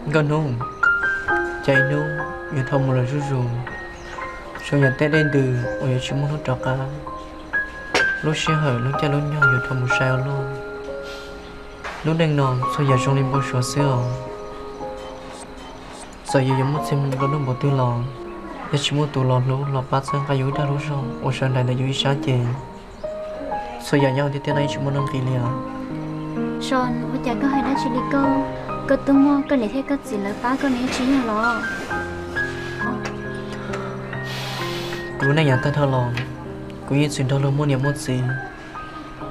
Nkauj Hnub, cas ib hnub yuav dhau mus lawm zuj zus, zoo yam tej dej ntws uas yuav tsis muaj hnub rov qab. Lub sij hawm lub caij lub nyoog yuav dhau mus sai ua luaj. Lub neej no txhua yam zoo li npau suav xwb os. Txawm yus yuav muaj txiag nplua nuj npaum twg los, yog tsis muaj tus los hlub los pab txhawb nqa yus ib dag lub zog uas sawv nraim ntawm yus ib sab ces txhua yam nyob hauv ntiaj teb no yeej tsis muaj nuj nqis li os. Son, ua cas koj hais dab tsi li koj? Koj twb muaj koj niam thiab koj txiv lawv pab koj ne, tsis yog los? Kuv lub neej yav tag dhau los, kuv yeej txwm nrog luag muaj niam muaj txiv,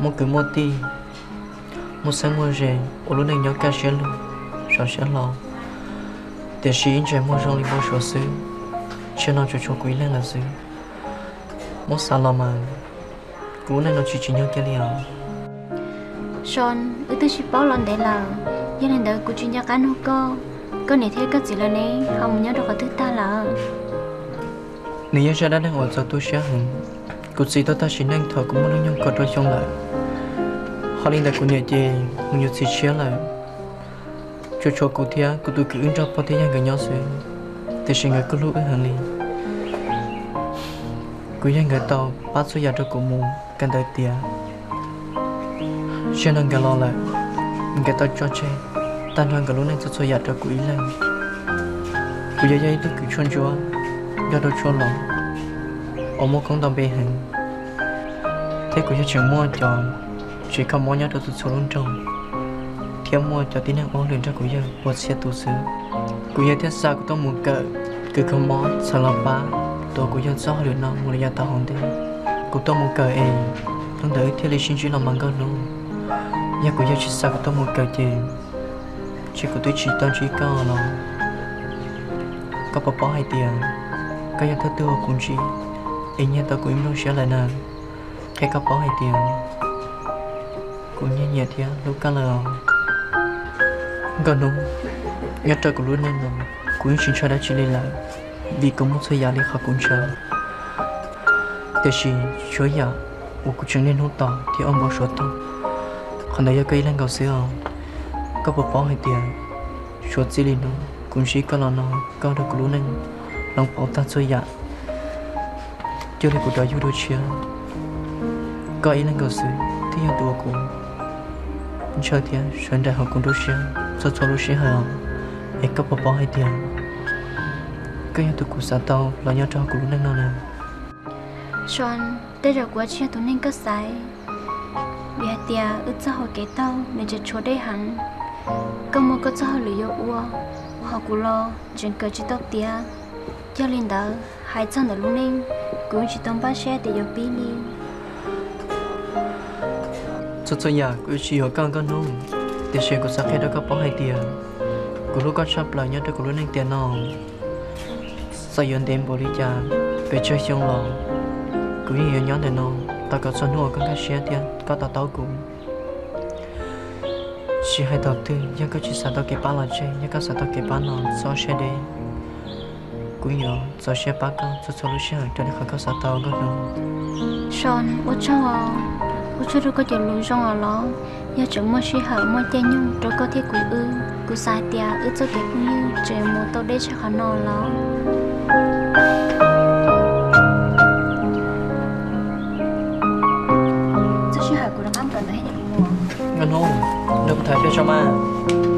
muaj kwv muaj tij, muaj xeeb muaj ze, ua lub neej nyob kaj siab lug, sov siab hlo. Tiam sis ib ntsis muaj zoo li npau suav xwb, tsam no tsuas tshuav kuv ib leeg lawm xwb. Muab xav los mas, kuv lub neej no tsis tsim nyog kiag li os. Son, wb twb sib paub los ntev lawm, yog li ntawd kuv tsis nco qab nug koj, koj niam thiab koj txiv lawv ne ho mus nyob rau qhov twg tag lawm? Nws yog zaj dab neeg uas txaus tu siab heev. Kuv txiv tuag tag sim neej thaum kuv muaj hnub nyoog kaum rau xyoo lawm. Ho li ntawd kuv niam ces mus yuav txiv tshiab lawm. Tsuas tshuav kuv thiab kuv tus kwv wb nrog pog thiab yawg nkawd nyob xwb, tiam sis nkawd kuj hlub wb heev li. Kuv yawg nkawd tau pab txhua yam rau kuv mus kawm ntawv tiav. Zaum no nkawd los lawm, nkawd tau tso tseg tag nrho nkawd lub neej txhua txhua yam rau kuv ib leeg. Kuv yawg yog ib tug kws tshuaj ntsuab, yog rau tshuaj los uas muaj koob nto npe heev, thiab kuv yawg tseem muaj cov tsev kho mob nyob rau txhua txhua lub nroog, thiab muaj cov tib neeg ua hauj lwm nrog kuv yawg puas txhiab tus xwb. Kuv yawg thiaj xa kuv tuaj mus kawm kws kho mob txhawm los pab tuav kuv yawg txoj hauj lwm no mus li yav tau hauv ntej. Kuv tuaj mus kawm es hnub ntawd wb thiaj li sib ntsib los mas Nkauj Hnub. Yog kuv yawg tsis xa kuv tuaj mus kawm ces, ces kuv twb tsis tau ntsib koj los. Koj puas paub hais tias koj yog thawj tug uas kuv ntsib es nyiag tau kuv ib nplooj siab lawm na. Qhia koj paub hais tias kuv nyiam nyiam thiab hlub koj lawm os. Nkauj Hnub, nyob rau kuv lub neej no, kuv yeej tsis ntshaw dab tsi li lawm, vim kuv muaj txhua yam li qhov kuv ntshaw. Tiam sis tshuav yam uas kuv tseem niaj hnub tos thiab ua npau suav tuag, qhov ntawd yog koj ib leeg nkaus xwb os. Koj puas paub hais tias suav txij li hnub kuv ntsib koj los no, koj ua rau kuv lub neej hloov pauv tag txhua yam, cuag li kuv rov yug dua tshiab. Koj ib leeg nkaus xwb thiaj yog tus uas kuv ntshaw thiab sawv nraim hauv kuv nruab siab txhua txhua lub sij hawm. Es koj puas paub hais tias koj yog tus kuv xav tau los nyob rau hauv kuv lub neej no na? Son, tej zaum kuv tsis yog tus neeg koj xaiv, vim hais tias wb txoj hau kev taug nws tseem tshuav deb heev. Koj muaj koj txoj hauj lwm yuav ua, ho kuv los tseem kawm tsis tau tiav. Yog li ntawd hais txog ntawm lub neej, kuv yeej tsis tau npaj siab tias yuav pib li. Txhua txhua yam kuv yuav tsis yuam koj Nkauj Hnub, tiam sis kuv xav qhia rau koj paub hais tias kuv hlub koj tshaj plaws nyob rau kuv lub neej tiam no. Txawm yuav ntev npaum li cas, pes tsawg xyoo los kuv yeej yuav nyob ntawm no tos kom txog hnub uas koj nkag siab thiab koj to taub kuv. Tsis hais thaum twg, yog koj tsis xav tau kev pab los tseg, yog koj xav tau kev pab no txhob siab deb. Kuv yuav txaus siab pab koj txhua txhua lub sij hawm raws li qhov koj xav tau Nkauj Hnub. Son, ua tsaug, ua tsaug rau koj cov lus zoo os los. Yog tseem muaj sij hawm muaj caij nyoog rau koj thiab kuv wb, kuv xav hais tias wb txoj kev phooj ywg tseem mus tau deb tshaj qhov no los. Txog sij hawm kuv rov qab mus kawm ntawv thiab ces kuv mus. Nkauj Hnub, nrog kuv tham peb tso mas.